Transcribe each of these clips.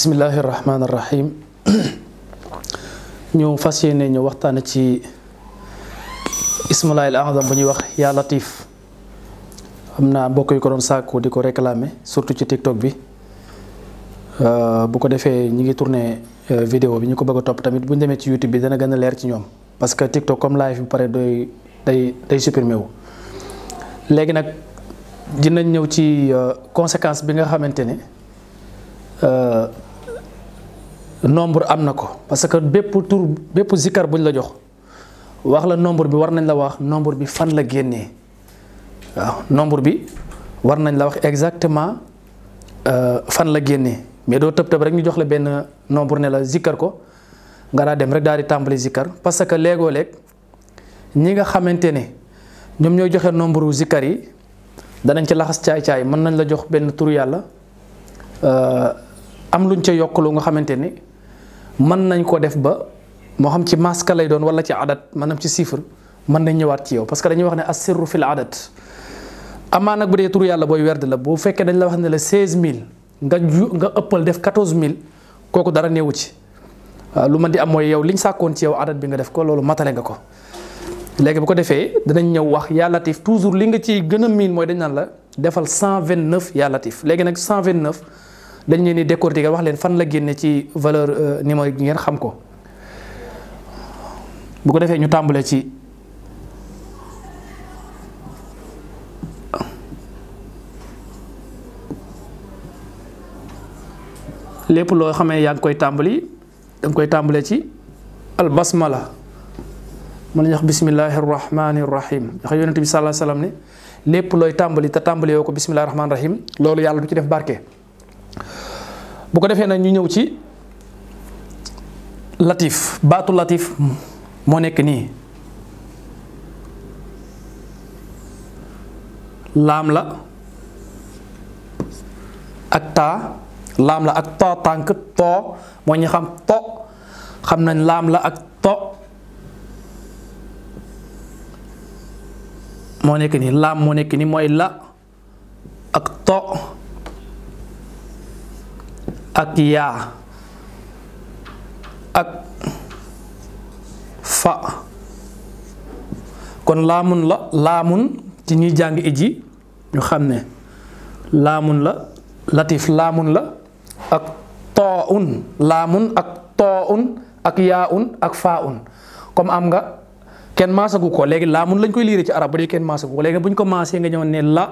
bismillahi rahmaani rahim ñu fas yéene ñu waxtaan ci ismullaahil azam bu ñuy wax yaa latif. xam naa mbokk yi ko doon sàkku di ko réclamer surtout ci TikTok bi bu ko defee ñi ngi tourné vidéo bi ñu ko bëgg a topp tamit bu ñu demee ci YouTube bi dana gën a leer ci ñoom parce que TikTok comme live bi pare day supprimer wu. léegi nag dinañ ñëw ci conséquence bi nga xamante ne nombre am na ko parce que bépp tur bépp zikkar buñ la jox wax la nombre bi war nañ la wax nombre bi fan la génnee waaw nombre bi war nañ la wax exactement fan la génnee mais doo tëb tëb rek ñu jox la benn nombre ne la zikkar ko nga daa dem rek daal di tàmbali zikkar parce que léegoo léeg ñi nga xamante ne ñoom ñooy joxe nombre zikkar yi danañ ci laxas caay-caay mën nañ la jox benn turu yàlla am luñ ca yokk lu nga xamante ni mën nañ ko def ba moo xam ci maska lay doon wala ci adat maanaam ci chiffre mën nañ ñëwaat ci yow parce que dañuy wax ne as-sirru fil adat amaa nag bu dee turu yàlla booy werd la bu fekkee dañ la wax ne la 16000 nga ëppal def 14000 kooku dara neewu ci waaw lu mën di am mooy yow liñ sàkkoon ci yow adat bi nga def ko loolu matale nga ko. léegi bu ko defee danañ ñëw wax yaa latif toujours li nga ci gën a miin mooy dañ naan la defal 129 yaa latif léegi nag 129 dañ leen di décortiquer wax leen fan la génne ci valeur numérique bi ngeen xam ko bu ko defee ñu tàmbalee ci lépp loo xamee yaa ngi koy tàmbali danga koy tàmbalee ci albasmala mën nañu wax bismillahi rahmani rahim ndax yonent bi sallallahu alayhi wasallam ne lépp looy tàmbali te tàmbali yoo ko bismillahi rahmani rahim loolu yàlla du ci def barke. bu ko defee nag ñu ñëw ci latif baatu latif moo nekk nii laam la ak taa laam la ak too tànk too mooy ñu xam to xam nañ laam la ak to moo nekk nii laam moo nekk nii mooy la ak to ak yaa ak fa kon laamun la laamun ci ñuy jàng iji ñu xam ne laamun la latif laamun la ak too un laamun ak too un ak yaa un ak faa un comme am nga kenn maasagu ko léegi laamun lañ koy liire ci arab ba dee kenn maasagu ko léegi bu ñu ko maasee nga ñëw ne la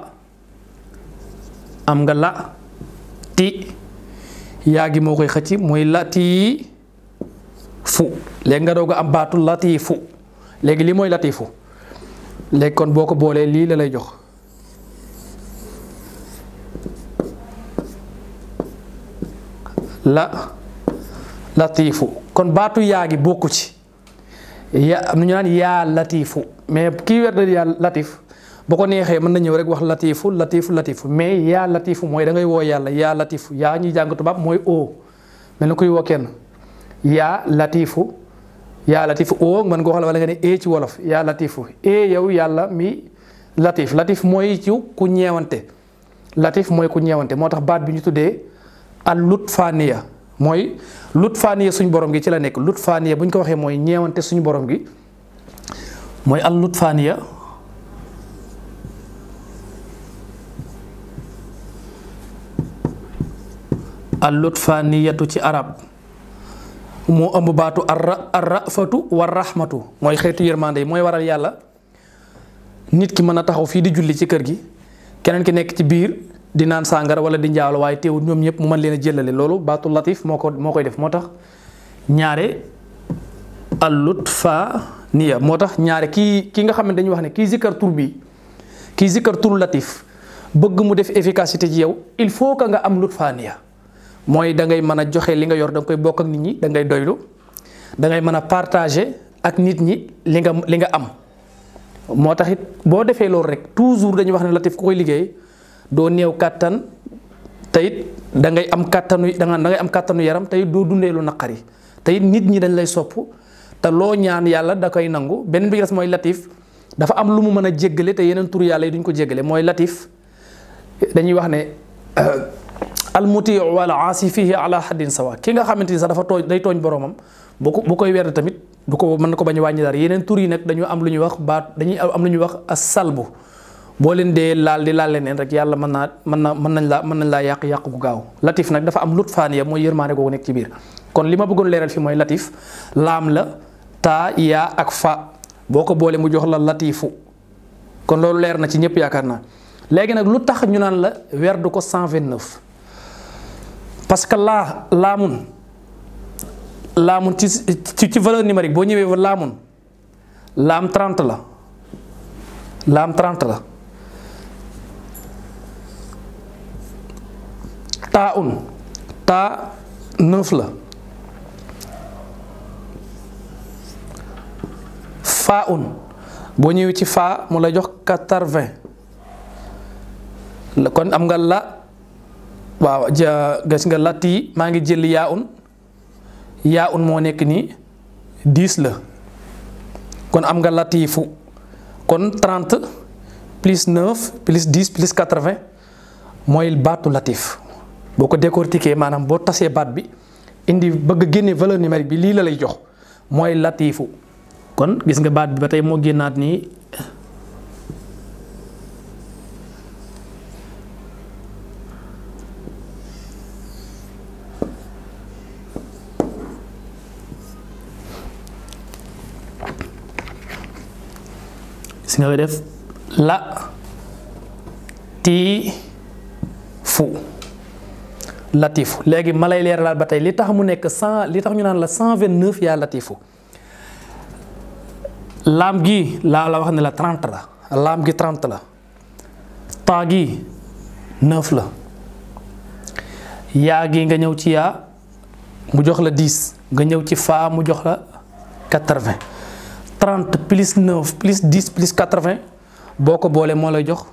am nga la ti yaa gi moo koy xëcc muy lati fu léegi nga doog a am baatu latifu léegi lii mooy latifu léegi kon boo ko boolee lii la lay jox la latifu kon baatu yaa gi bokku ci yaa am na ñu naan yaa latifu mais kii werd yaa latif boo ko neexee mën na ñëw rek wax latifu mais yaa latifu mooy da ngay woo yàlla yaa latifu yaa ñuy jàng tubaab mooy o mel na kuy woo kenn yaa latifu o mën nga wax la wala nga ne e ci wolof yaa latifu yow yàlla mi latif mooy ci ku ñeewante latif mooy ku ñeewante moo tax baat bi ñu tuddee al lutfaniya mooy lutfaniya suñu borom gi ci la nekk lutfaniya bu ñu ko waxee mooy ñeewante suñu borom gi mooy al lutfaniya al lutfaniyatu ci arab moo ëmb baatu ar-rafatu war rahmatu mooy xeetu yërmande yi mooy waral yàlla nit ki mën a taxaw fii di julli ci kër gi keneen ki nekk ci biir di naan sàngara wala di njaalo waaye teewul ñoom ñëpp mu mën leen a jëlale loolu baatu latif moo koy def moo tax ñaare al lutfaniya moo tax ñaare kii nga xam ne dañuy wax ne kii zikkar tur bi kii zikkar turu latif bëgg mu def efficacité ci yow il faut que nga am lutfaniya mooy da ngay mën a joxe li nga yor da nga koy bokk ak nit ñi da ngay doylu da ngay mën a partager ak nit ñi li nga am moo tax it boo defee loolu rek toujours dañuy wax ne latif ku koy liggéey doo néew kàttan te it da ngay am kàttanu yaram te it doo dundee lu naqari te it nit ñi dañ lay sopp te loo ñaan yàlla da koy nangu beneen bi des mooy latif dafa am lu mu mën a jéggale te yeneen tur yàlla yi duñ ko jéggale mooy latif dañuy wax ne almuti wal aasi fihi ala haddin sawa ki nga xamante ni sax dafa tooñ day tooñ boromam bu koy werd tamit du ko mën na ko bañ a wàññi dara yeneen tur yi nag dañu am lu ñuy wax baat dañuy am lu ñuy wax as salbu boo leen dee laal di laal leneen rek yàlla mën nañ laa yàq gu gaaw. latif nag dafa am lutfaaniya mooy yërmaane googu nekk ci biir kon li ma bëggoon leeral fi mooy latif laam la taa yaa ak fa boo ko boole mu jox la latifu kon loolu leer na ci ñëpp yaakaar naa. léegi nag lu tax ñu naan la werdu ko 129 parce que laamun ci valeur numérique boo ñëwee laamun laam 30 la laam 30 la taa 9 la faa boo ñëwee ci faa mu lay jox 80 kon am nga la waaw gis nga lati maa ngi jël yaa un moo nekk nii 10 la kon am nga latifu kon 30 plus 9 plus 10 plus 80 mooy baatu latif boo ko décortiquer maanaam boo tasee baat bi indi bëgg a génne valeur numérique bi lii la lay jox mooy latifu kon gis nga baat bi ba tey moo génnaat nii si nga def la tii fu latifu léegi ma lay leeralal ba tey li tax mu nekk 100 li tax ñu naan la 129 yaa latifu laam gi laa la wax ne la 30 la laam gi 30 la taa gi 9 la yaa gi nga ñëw ci yaa mu jox la 10 nga ñëw ci faa mu jox la 80 30 plus 9 plus 10 plus 80 boo ko boolee moo lay jox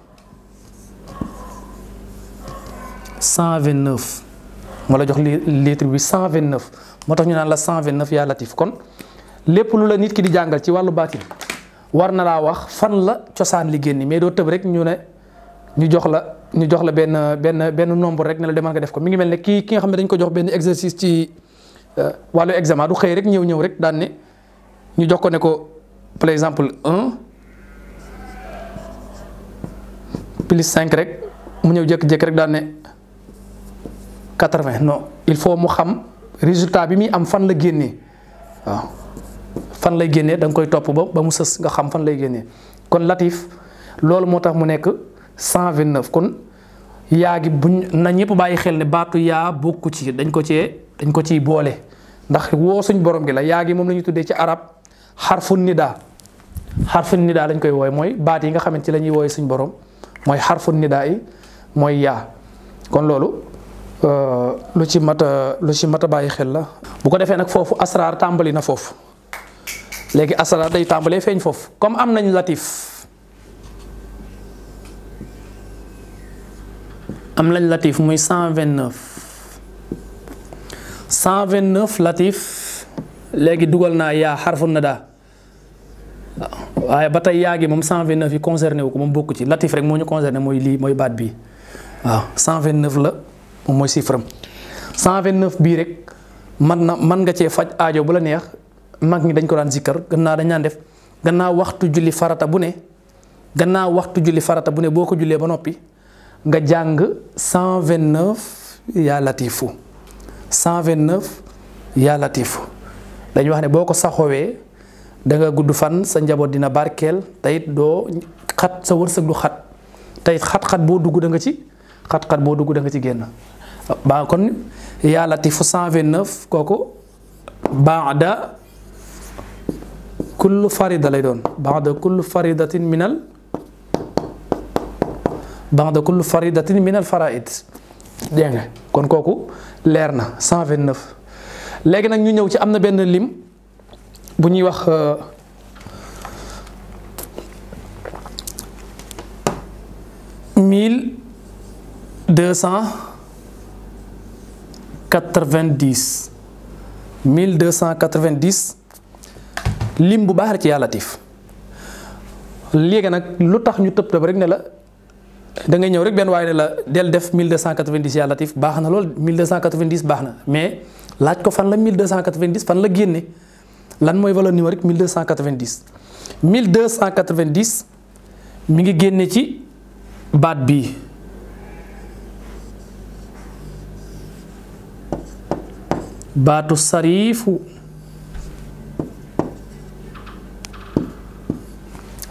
129 moo lay jox litre bi 129 moo tax ñu naan la 129 yaa latif kon lépp lu la nit ki di jàngal ci wàllu baatin war na laa wax fan la cosaan li génn mais doo tëb rek ñu jox la benn nombre rek ne la demal nga def ko mi ngi mel ne ki nga xam ne dañ ko jox benn exercice ci wàllu examen du xëy rek ñëw rek daan ne ñu jox ko ne ko par exemple 1 plus 5 rek mu ñëw jékki-jékki rek daan ne 80 non il faut mu xam résultat bi muy am fan la génnee waaw fan lay génnee da nga koy topp ba mu sës nga xam fan lay génnee kon latif loolu moo tax mu nekk 129 kon yaa gi buñ na ñëpp bàyyi xel ne baatu yaa bokku ci dañ ko ciy boole ndax woo suñ borom gi la yaa gi moom la ñu tuddee ci arab xarfu nidaa lañ koy wooye mooy baat yi nga xamante ci la ñuy wooye suñ borom mooy xarfu nidaa yi mooy yaa kon loolu lu ci mat a bàyyi xel la. bu ko defee nag foofu asraar tàmbali na foofu léegi asraar day tàmbalee feeñ foofu comme am nañ latif muy 129 latif léegi dugal naa yaa xarfu nidaa waaye ba tey yaa gi moom 129 yi concerné wu ko moom bokku ci latif rek moo ñu concerné mooy lii mooy baat bii waaw 129 la moom mooy chiffre am 129 bii rek man nga cee faj aajo bu la neex mag ñi dañ ko daan zikkar gannaaw dañ daan def gannaaw waxtu julli farata bu ne boo ko jullee ba noppi nga jàng 129 yaa latifu 129 yaa latifu dañuy wax ne boo ko saxowee da nga gudd fan sa njaboot dina barkeel teyit doo xat sa wërsëg du xat teyit xat-xat boo dugg da nga ci génn ba kon yaa latifu 129 kooku baada kullu farida lay doon baada kullu faridatin minal faraid dégg nga kon kooku leer na 129 léegi nag ñu ñëw ci am na benn lim bu ñuy wax 1290 lim bu baax la ci yaa latif léegi nag lu tax ñu tëb rek ne la da ngay ñëw rek benn waaye ne la del def 1290 yaa latif baax na lool 1290 baax na mais laaj ko fan la 1290 fan la génne lan mooy valeur numérique 1290 1290 mi ngi génne ci baat bii baatu sariifu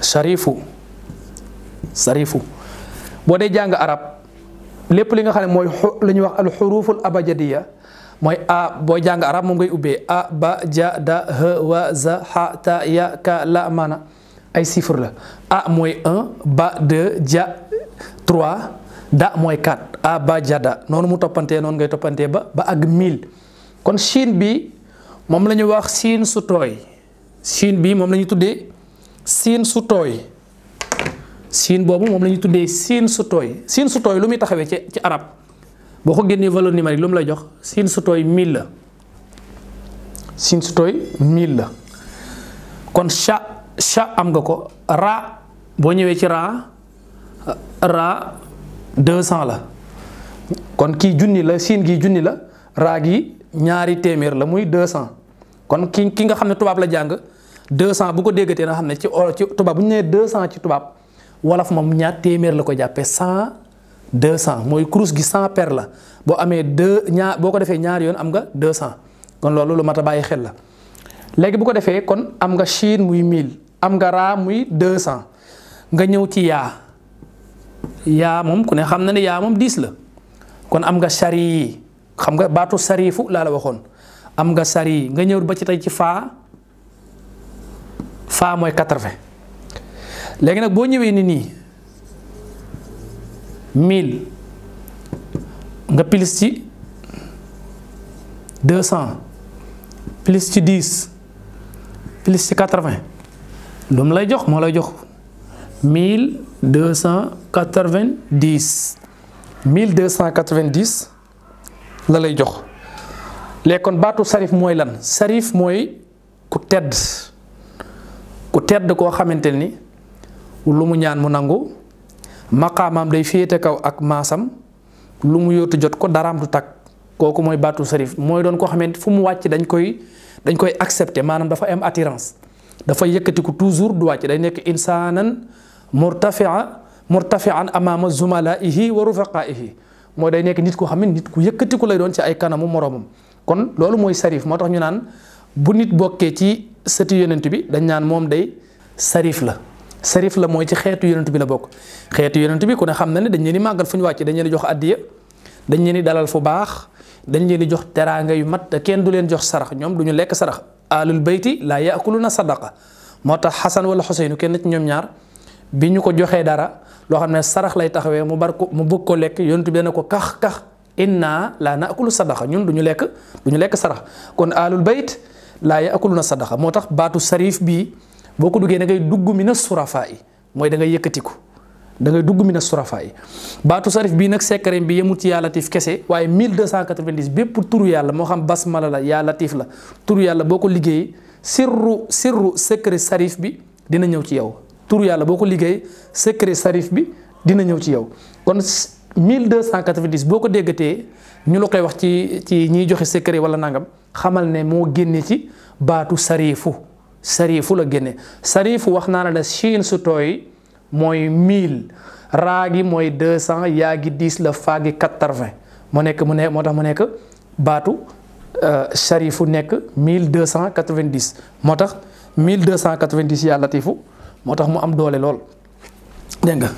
sariifu boo dee jàng arab lépp li nga xam ne mooy la ñuy wax al xuruful abajadiya mooy a booy jàng arab moom ngay ubbee a ba ja da ha wa za ha ta ya ka la maana ay chiffre la a mooy 1 ba 2 ja 3 da mooy 4 a ba ja da noonu mu toppantee noonu ngay toppantee ba ak 1000 kon siin bi moom la ñuy wax siin su tooy siin bi moom la ñuy tuddee siin su tooy siin boobu moom la ñuy tuddee siin su tooy siin su tooy lu muy taxawee ci arab boo ko génnee valeur numérique lu mu lay jox siin su tooy 1000 la siin su tooy 1000 la kon cha am nga ko ra boo ñëwee ci ra 200 la kon kii junni la siin gi junni la raa gi ñaari téeméer la muy 200 kon ki nga xam ne tubaab la jàng 200 bu ko déggatee na xam ne ci tubaab bu ñu nee 200 ci tubaab wolof moom ñaar téeméer la ko jàppee 100 200 mooy kurus gi 100 per la boo amee boo ko defee ñaari yoon am nga 200 kon loolu lu mat a bàyyi xel la léegi bu ko defee kon am nga Chine muy 1000 am nga raa muy 200 nga ñëw ci yaa moom ku ne xam na ne yaa moom 10 la kon am nga sari xam nga baatu sariifu laa la waxoon am nga sari nga ñëw ba ci tey ci faa mooy 80 léegi nag boo ñëwee ni nii 1000 nga plus ci 200 plus ci 10 plus ci 80 lu mu lay jox moo lay jox 1290 1290 la lay jox léegi kon baatu sarif mooy lan sarif mooy ku tedd koo xamante ni lu mu ñaan mu nangu maqaamaam day féete kaw ak maasam lu mu yóotu jot ko daraam du takk kooku mooy baatu sarif mooy doon koo xamante fu mu wàcc dañ koy accepter maanaam dafa am attirance dafa yëkkatiku toujours du wàcc day nekk insaanan murtafian amaama zumalaihi wa rufaqaihi mooy day nekk nit koo xam ne nit ku yëkkatiku lay doon ci ay kanamu moroomam kon loolu mooy sarif moo tax ñu naan bu nit bokkee ci sëti yonent bi dañ naan moom day sarif la mooy ci xeetu yonent bi la bokk xeetu yonent bi ku ne xam na ne dañ leen di màggal fu ñu wàcc dañ leen di jox addiya dañ leen di dalal fu baax dañ leen di jox teraanga yu mat te kenn du leen jox sarax ñoom du ñu lekk sarax alul bayti laa yaakuluna sadaqa moo tax Xasan wala Xuseynu kenn ci ñoom ñaar bi ñu ko joxee dara loo xam ne sarax lay taxawee mu bëgg ko lekk yonent bi ne ko kax inna laa naakulu sadaqa ñun du ñu lekk sarax kon alul bayt laa yaakuluna sadaqa moo tax baatu sarif bii boo ko duggee da ngay dugg mina surafaa yi mooy da ngay yëkkatiku da ngay dugg mina surafaa yi baatu sarif bii nag secret bi yemul ci yaa latif kese waaye 1290 bépp turu yàlla moo xam basmala la yaa latif la turu yàlla boo ko liggéey sirru secret sarif bi dina ñëw ci yow turu yàlla boo ko liggéey secret sarif bi dina ñëw ci yow kon 1290 boo ko déggatee ñu la koy wax ci ñiy joxe secret wala nangam xamal ne moo génne ci baatu sarifu la génne sarifu wax naa ne la Chine su tooy mooy 1000 raa gi mooy 200 yaa gi 10 la faa gi 80 moo tax mu nekk baatu sarifu nekk 1290 moo tax 1290 yaa latifu moo tax mu am doole lool dégg nga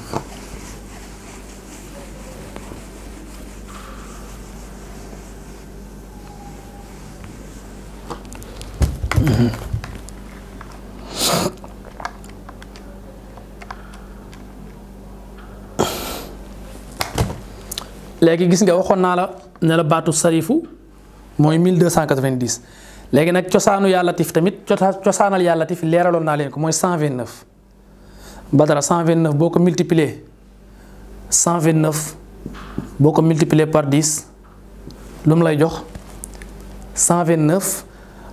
léegi gis nga waxoon naa la ne la baatu sarifu mooy 1290 léegi nag cosaanu yaa latif tamit cosaanal yaa latif leeraloon naa leen ko mooy 129 badara 129 boo ko multiplier 129 boo ko multiplier par 10 lu mu lay jox 129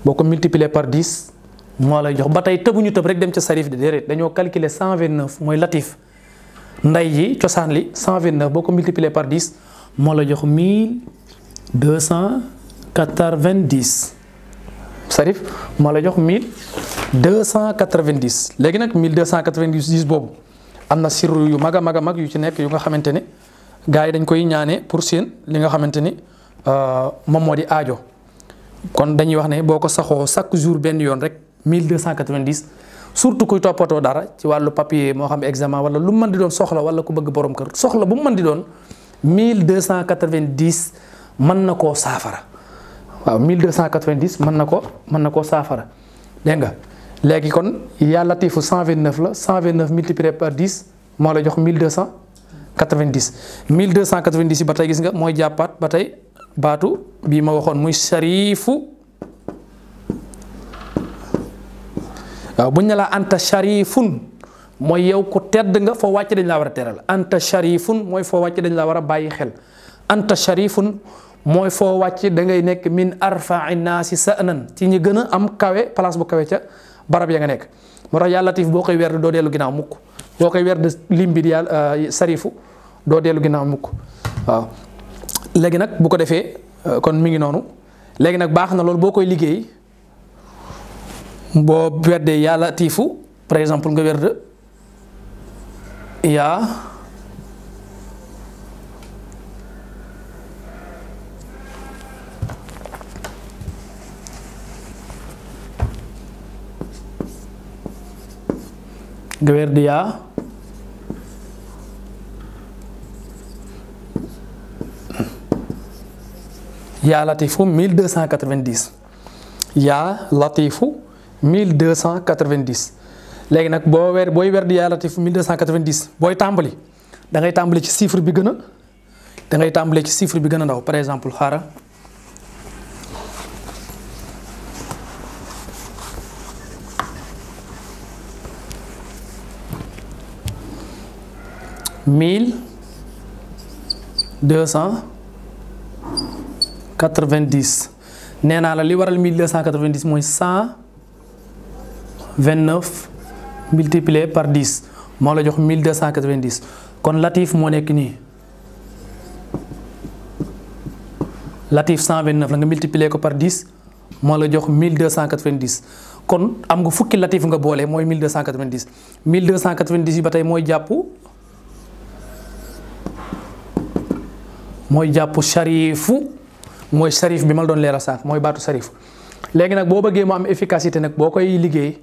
boo ko multiplier par 10 moo lay jox ba tey tëbuñu tëb rek dem ca sarif de déedéet dañoo calculer 129 mooy latif nday ji cosaan li 129 boo ko multiplier par 10 moo la jox 1290 sarif moo la jox 1290 léegi nag 1290 boobu am na sirru yu mag a mag yu ci nekk yu nga xamante ne gars yi dañ koy ñaane pour seen li nga xamante ni moom moo di aajo kon dañuy wax ne boo ko saxoo chaque jour benn yoon rek 1290 surtout kuy toppatoo dara ci wàllu papier moo xam examen wala lu mu mën di doon soxla wala ku bëgg borom kër soxla bu mu mën di doon 1290 mën na koo saafara waaw 1290 mën na koo saafara dégg nga léegi kon yaa latifu 129 la 129 multiplié par 10 moo la jox 1290 1290 yi ba tey gis nga mooy jàppaat ba tey baatu bii ma waxoon muy sharifu waaw buñ ne la anta sharifun mooy yow ku tedd nga foo wàcc dañ laa war a teral anta sharifun mooy foo wàcc dañ laa war a bàyyi xel anta sharifun mooy foo wàcc da ngay nekk min arfa'i naasi sa'nan ci ñi gën a am kawe place bu kawe ca barab ya nga nekk moo tax yàlla latif boo koy werd doo dellu ginnaaw mukk boo koy werd lim bi di yàlla sarifu doo dellu ginnaaw mukk waaw léegi nag bu ko defee kon mi ngi noonu léegi nag baax na loolu boo koy liggéey boo werdee yaa latifu par exemple nga werd yaa nga werd yaa latifu 1290 yaa latifu 1290 léegi nag booy werd yaa latifu 1290 booy tàmbali da ngay tàmbali ci chiffre bi gën a ndaw par exemple xaaral mille 290 nee naa la li waral 1290 mooy 129 multiplié par 10 moo la jox 1290 kon latif moo nekk nii latif 129 la nga multiplié ko par 10 moo la jox 1290 kon am nga fukki latif nga boole mooy 1290 1290 yi ba tey mooy jàpp sharifu mooy sharif bi ma la doon leeral sànq mooy baatu sharif léegi nag boo bëggee mu am efficacité nag boo koy liggéey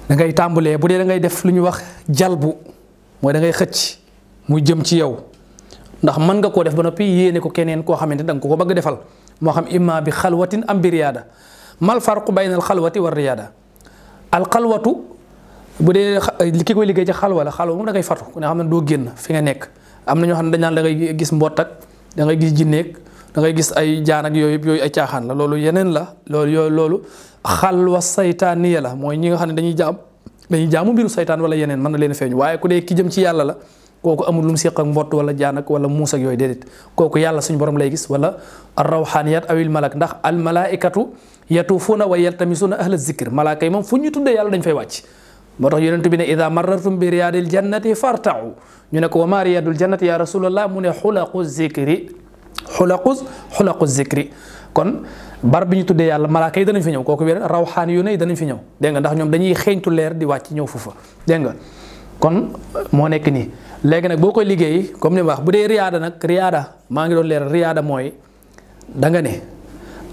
da ngay tàmbalee bu dee da ngay def lu ñuy wax jalbu mooy da ngay xëcc muy jëm ci yow ndax mën nga koo def ba noppi yéene ko keneen koo xamante da nga ko bëgg defal moo xam imma bi xalwatin am bi riyaada mal farqu bayna al xalwati wa riyaada al xalwatu bu dee ki koy liggéey ci xalwa la xalwa moom da ngay fatu ku ne xam ne doo génn fi nga nekk am na ñoo xam ne dañ naan da ngay gis mbott ak da ngay gis jinneeg da ngay gis ay jaan ak yooyu ay caaxaan la loolu yeneen la loolu xalwa saytaaniya la mooy ñi nga xam ne dañuy jaamu mbiru saytaan wala yeneen mën na leen feeñu waaye ku dee ki jëm ci yàlla la kooku amul lu mu séq ak mbott wala jaan ak wala muus ak yooyu déedéet kooku yàlla suñu borom lay gis wala arrawxaaniyat awil malak ndax al malaikatu yatuufuuna wa yaltamisuuna ahla zikr malaaka yi moom fu ñu tuddee yàlla dañ fay wàcc moo tax yonent bi ne ida marartum bi riyaadil jannati fartau ñu ne ko wa maa riyaadul jannati ya rasulallah mu ne xulaqu zikri kon bar bi ñu tuddee yàlla malaaka yi danañ fi ñëw kooku wér rawxaan yu ne danañ fi ñëw dégg nga ndax ñoom dañuy xeeñtu leer di wàcc ñëw foofa dégg nga kon moo nekk nii léegi nag boo koy liggéey comme ni ma wax bu dee riyaada nag riyaada maa ngi doon leeral riyaada mooy da nga ne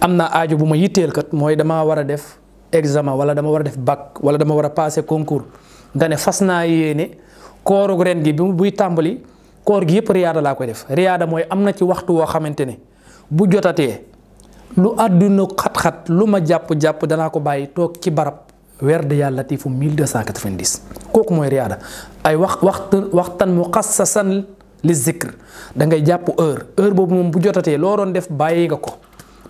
am na aajo bu ma yitteel kat mooy damaa war a def examen wala dama war a def bac wala dama war a passer concours nga ne fas naa yéene koorug ren gi bi buy tàmbali koor gi yëpp riyaada laa koy def riyaada mooy am na ci waxtu woo xamante ne bu jotatee lu àdduna xat-xat lu ma jàpp danaa ko bàyyi toog ci barab werd yaa latifu 1290 kooku mooy riyaada ay waxtan muxassasan li zikr da ngay jàpp heure boobu moom bu jotatee loo doon def bàyyi nga ko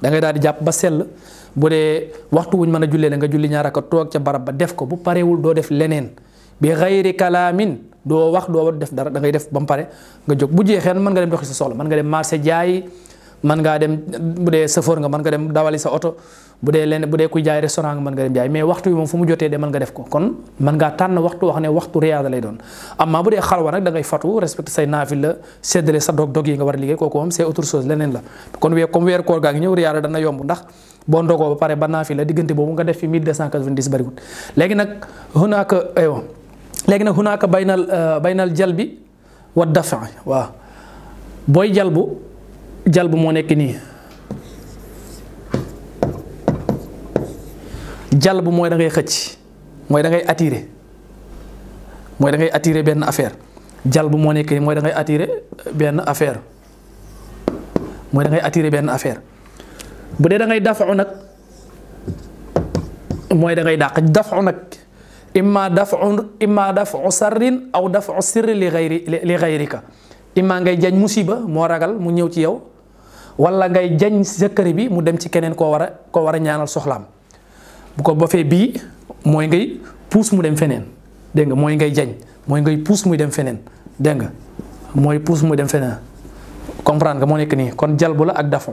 da ngay daal di jàpp ba sell bu dee waxtu wuñ mën a jullee la nga julli ñaar ak toog ca barab ba def ko bu parewul doo def leneen bi xayri kalaamin doo wax doo def dara da ngay def ba mu pare nga jóg bu jeexee mën nga dem doxi sa soxla mën nga dem marché jaay mën ngaa dem bu dee chauffeur nga mën nga dem dawali sa oto bu dee kuy jaay restaurant nga mën nga dem jaay mais waxtu bi moom fu mu jotee de mën nga def ko kon mën ngaa tànn waxtu wax ne waxtu riyaada lay doon amma bu dee xalwa nag da ngay fatu respecté say naafil la séddale sa dog yi nga war a liggéey kooku moom c'est autre chose leneen la kon comme weeru koor gaa ngi ñëw riyaada dana yomb ndax boo ndogoo ba pare ba naafil la diggante boobu nga def fi 1290 bariwul léegi nag hunaaka baynal jalbi wa dafi waaw booy jalbu moo nekk nii jalbu mooy da ngay xëcc mooy da ngay attirer benn affaire jalbu moo nekk nii mooy da ngay attirer benn affaire bu dee da ngay dafu nag mooy da ngay dàq dafu nag imma dafu sarrin aw dafu sirri li gayrika imma ngay jañ musiba moo ragal mu ñëw ci yow wala ngay jañ jëkkëri bi mu dem ci keneen koo war a ñaanal soxlaam bu ko bofee bii mooy ngay puus mu dem feneen dégg nga mooy ngay jañ mooy ngay puus muy dem feneen dégg nga mooy puus muy dem feneen comprendre nga moo nekk nii kon jalbu la ak dafu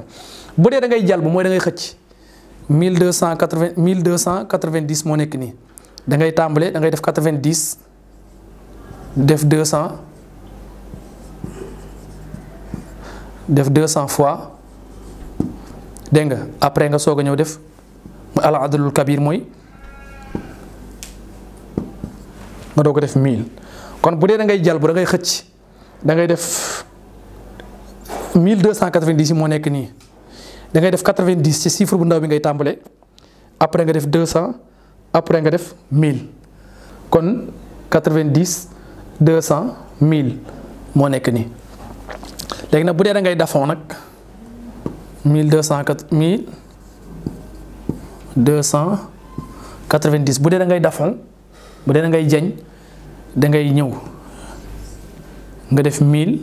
bu dee da ngay jalbu mooy da ngay xëcc 1290 moo nekk nii da ngay tàmbale da ngay def 90 def 200 def 200 fois dégg nga après nga soog a ñëw def mu al adlul kabir mooy nga doog a def 1000 kon bu dee da ngay jalbu da ngay xëcc da ngay def 1290 yi moo nekk nii da ngay def 90 ci chiffre bu ndaw bi ngay tàmbale après nga def 200 après nga def 1000 kon 90 200 1000 moo nekk nii léegi nag bu dee da ngay dafoon nag 1290 bu dee da ngay dafoon bu dee da ngay jañ da ngay ñëw nga def 1000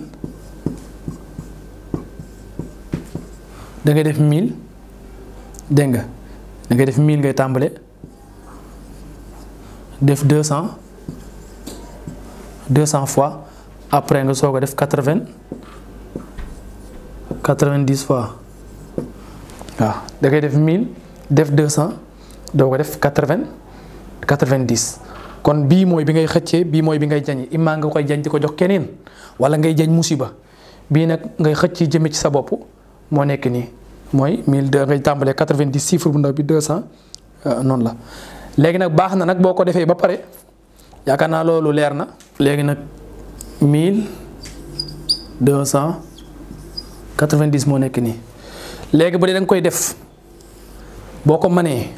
da ngay def 1000 dégg nga da ngay def 1000 ngay tàmbale def 200 fois après nga soog a def 90 fois waaw da ngay def 1000 def 200 doo ko def 90 kon bii mooy bi ngay xëccee bii mooy bi ngay jañee imma nga koy jañ di ko jox keneen wala ngay jañ musiba bii nag ngay xëcc jëme ci sa bopp moo nekk nii mooy 1000 ngay tàmbalee 90 chiffre bu ndaw bi 200 noonu la. léegi nag baax na nag boo ko defee ba pare yaakaar naa loolu leer na léegi nag 1290 moo nekk nii léegi bu dee da nga koy def boo ko mënee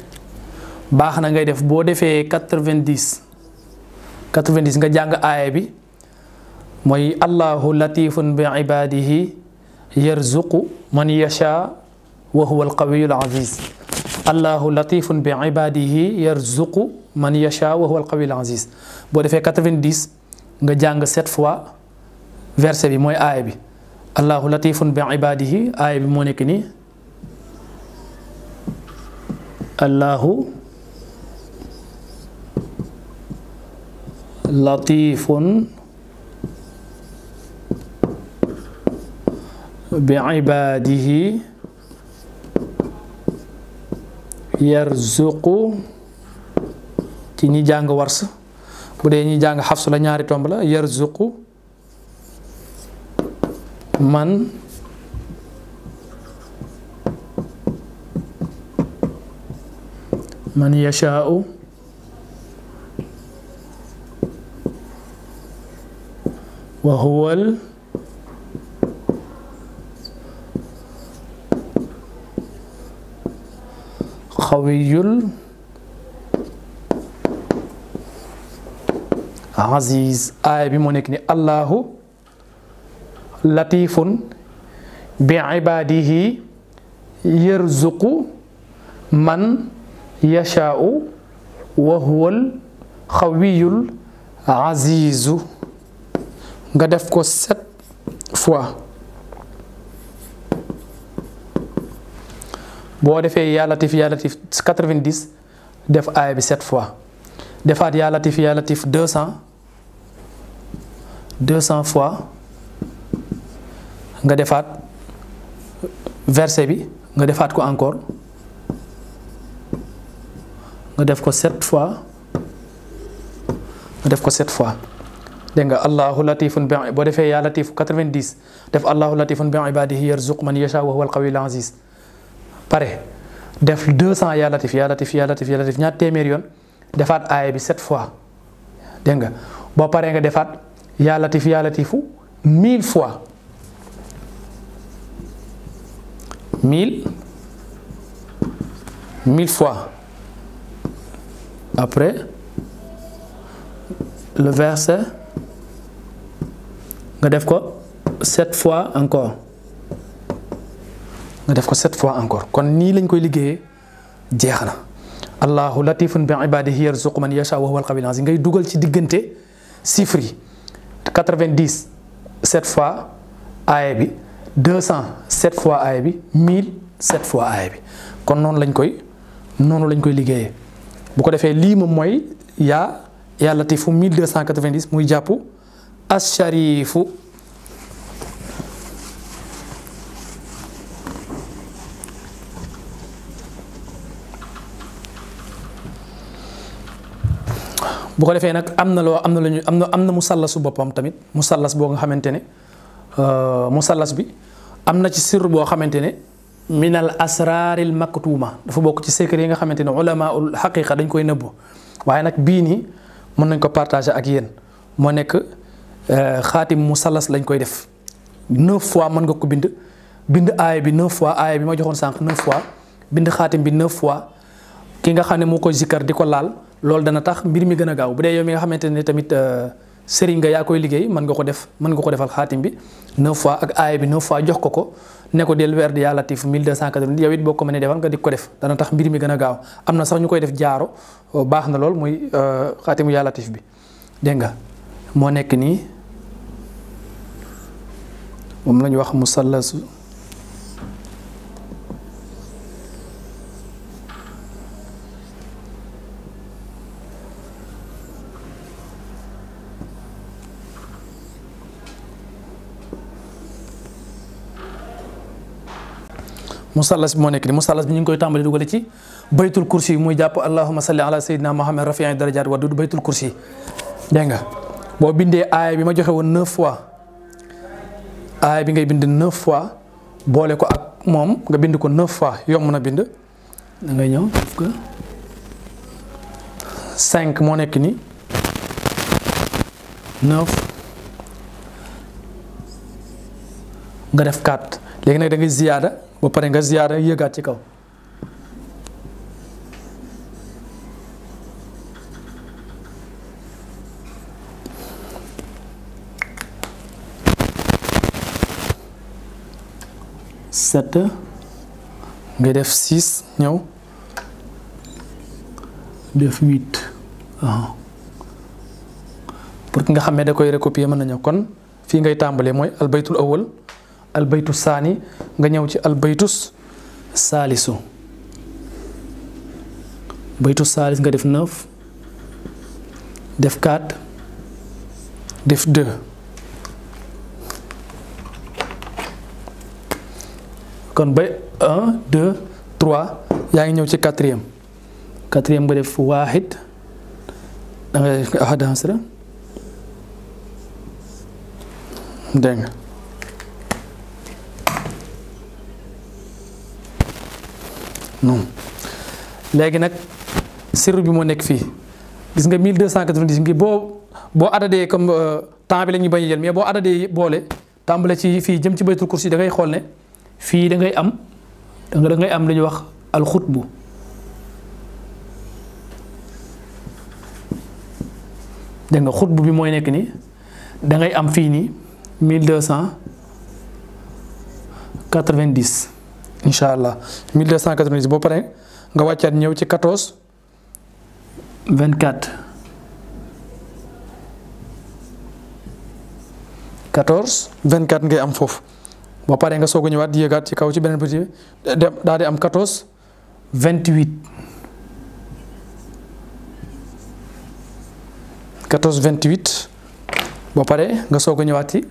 baax na ngay def boo defee 90 nga jàng aaya bi mooy allahu latifun bi ibadihi yarzuqu man yasha wa huwa alqawiyul aziz allahu latifun bi ibadihi yarzuqu man yasha wa huwa alqawiyul aziz boo defee 90 nga jàng 7 fois verset bi mooy aaya bi allahu latifun bi ibadihi aaya bi moo nekk nii allahu latifun bi ibadihi yarzuqu ci ñi jàng wars bu dee ñi jàng xafsu la ñaari tomb la yarzuqu man yashaa'u wa huwal xawiyul aziz aaya bi moo nekk ni allahu latifun bi ibadihi yarzuqu man yashaa'u wa huwal xawiyul azizu nga def ko 7 fois boo defee yaa latif 90 def aaya bi 7 fois defaat yaa latif 200 fois nga defaat verset bi nga defaat ko encore nga def ko 7 fois nga def ko 7 fois dégg nga allahu latifun bi boo defee yaa latifu 90 def allahu latifun bi ibadihi yarzuq man yasha wa huwa al-qawiyyul aziz pare def 200 yaa latif yaa latif yaa latif yaa latif ñaar téeméer yoon defaat aaya bi 7 fois dégg nga boo paree nga defaat yaa latifu 1000 fois 1000 fois après le verset nga def ko 7 fois encore nga def ko 7 fois encore kon nii lañ koy liggéeyee jeex na allahu latifun bi ibadihi yarzuqu man yasha wa huwa al-qawiyyul aziz ngay dugal ci diggante chiffre yi 90 7 fois aaya bi 200 7 fois aaya bi 1000 7 fois aaya bi kon noonu lañ koy liggéeyee bu ko defee lii moom mooy yaa latifu 1290 muy jàpp asharifu bu ko defee nag am na musallasu boppam tamit musallas boo nga xamante ne musallas bi am na ci sirr boo xamante ne minal asraaril maktuma dafa bokk ci secret yi nga xamante ne ulamaul xaqiqa dañ koy nëbbu waaye nag bii nii mën nañ ko partager ak yéen moo nekk xaatim musallas lañ koy def 9 fois mën nga ko bind aaya bi 9 fois aaya bi ma joxoon sànq 9 fois bind xaatim bi 9 fois ki nga xam ne moo koy zikkar di ko laal loolu dana tax mbir mi gën a gaaw bu dee yow mi nga xamante ne tamit sëriñ nga yaa koy liggéey mën nga ko defal xaatim bi 9 fois ak aaya bi 9 fois jox ko ne ko del weer di yaa latif 1290 yow it boo ko mënee defal nga di ko def dana tax mbir mi gën a gaaw am na sax ñu koy def jaaro baax na lool muy xaatimu yaa latif bi dégg nga moo nekk nii moom la ñu wax musallasu musallas bi moo nekk nii musallas bi ñu ngi koy tàmbali dugale ci baytul kursi yi muy jàpp allahumma salli ala sayyidina muhammad rafi'i darajaat wa dudu baytul kursi dégg nga boo bindee aaya bi ma joxe woon 9 fois aaya bi ngay bind 9 fois boole ko ak moom nga bind ko 9 fois yomb na bind da ngay ñëw def ko 5 moo nekk nii 9 nga def 4 léegi nag da ngay ziyaada ba pare nga ziyaada yëgaat ci kaw sept nga def 6 ñëw def 8 pour que nga xam ne da koy recopier mën na ñëw kon fii ngay tàmbalee mooy albaytul awwal albaytu saani nga ñëw ci albaytus saalisu baytu saalis nga def 9 def 4 def 2 kon bay 1 2 3 yaa ngi ñëw ci quatrième nga def waaxid da nga def ahad asra dégg nga non léegi nag sirru bi moo nekk fii gis nga 1290 ngi boo adadee comme temps bi la ñuy bañ a jël mais boo adadee boole tàmbale ci fii jëm ci baytul kursi da ngay xool ne fii da ngay am lu ñuy wax alxutbu dégg nga xutbu bi mooy nekk ni da ngay am fii nii 1290 incha allah 1290 boo paree nga wàccaat ñëw ci 14 24 ngay am foofu boo paree nga soog a ñëwaat yéegaat ci kaw ci beneen petit daal di am 14 28 boo paree nga soog a ñëwaat ci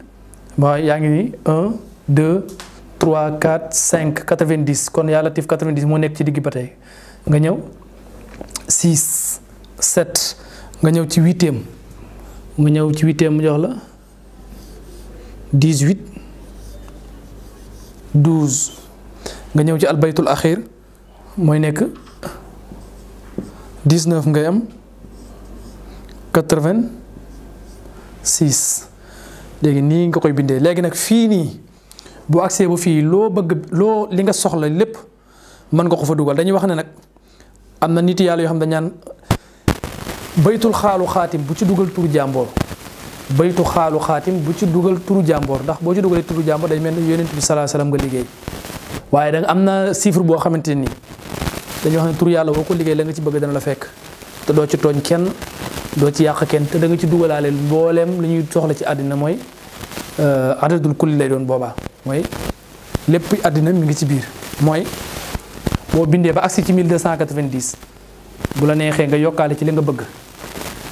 yaa ngi nii 1 2 3 4 5 90 kon yaa latif 90 moo nekk ci digg ba tey nga ñëw 6 7 nga ñëw ci 8e nga ñëw ci 8e mu jox la 18 12 nga ñëw ci albaytul axir mooy nekk 19 ngay am 86 léegi nii nga koy bindee léegi nag fii nii bu accès ba fii loo bëgg loo li nga soxla lépp mën nga ko fa dugal dañuy wax ne nag am na nit yàlla yoo xam dañ naan baytul xaalu xaatim bu ci dugal turu jàmboor baytu xaalu xaatim bu ci dugal turu jàmboor ndax boo ci dugalee turu jàmboor day mel ni yonent bi sallallahu alayhi wasallam nga liggéey waaye da am na chiffre boo xamante ni dañuy wax ne turu yàlla boo ko liggéey la nga ci bëgg dana la fekk te doo ci tooñ kenn doo ci yàq kenn te da nga ci dugalaale mbooleem li ñuy soxla ci àddina mooy adadul kulli lay doon boobaa mooy lépp àddina mi ngi ci biir mooy boo bindee ba agsi ci 1290 bu la neexee nga yokkaale ci li nga bëgg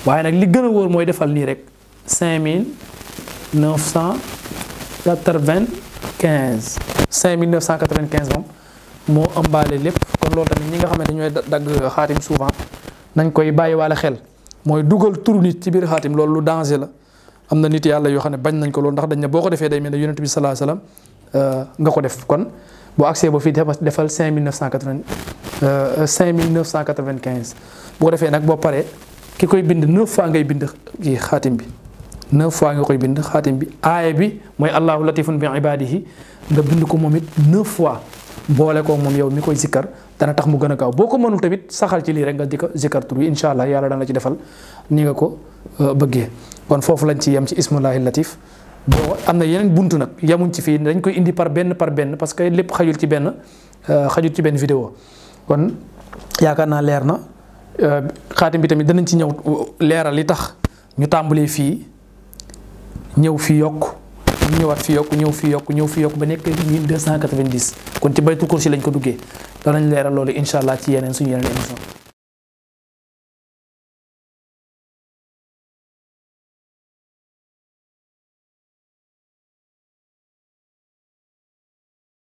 waaye nag li gën a wóor mooy defal nii rek 5995 5995 moom moo ëmbaale lépp kon loolu tamit ñi nga xamante ñooy dagg xaatim souvent nañ koy bàyyi waale xel mooy dugal turu nit ci biir xaatim loolu lu danger la am na nit yàlla yoo xam ne bañ nañ ko loolu ndax dañ ne boo ko defee day mel ne yonent bi sallallahu alayhi wasallam nga ko def kon boo accès ba fii defal 5995 bu ko defee nag boo paree ki koy bind 9 fois ngay bind kii xaatim bi 9 fois nga koy bind xaatim bi aaya bi mooy allahu latifun bi ibadihi nga bind ko moom it 9 fois boole ko moom yow mi koy zikkar dana tax mu gën a gaaw boo ko mënul tamit saxal ci lii rek nga di ko zikkar tur yi incha allah yàlla dana la ci defal ni nga ko bëggee kon foofu lañ ci yem ci ismullahi latif boo am na yeneen buntu nag yemuñ ci fii dañ koy indi par benn parce que lépp xajul ci benn vidéo kon yaakaar naa leer na xaatim bi tamit danañ ci ñëw leeral li tax ñu tàmbalee fii ñëw fii yokk ñëwaat fi yokk ñëw fi yokk ba nekk 1290 kon ci baytul kursi lañ ko duggee danañ leeral loolu incha allah ci suñu yeneen émission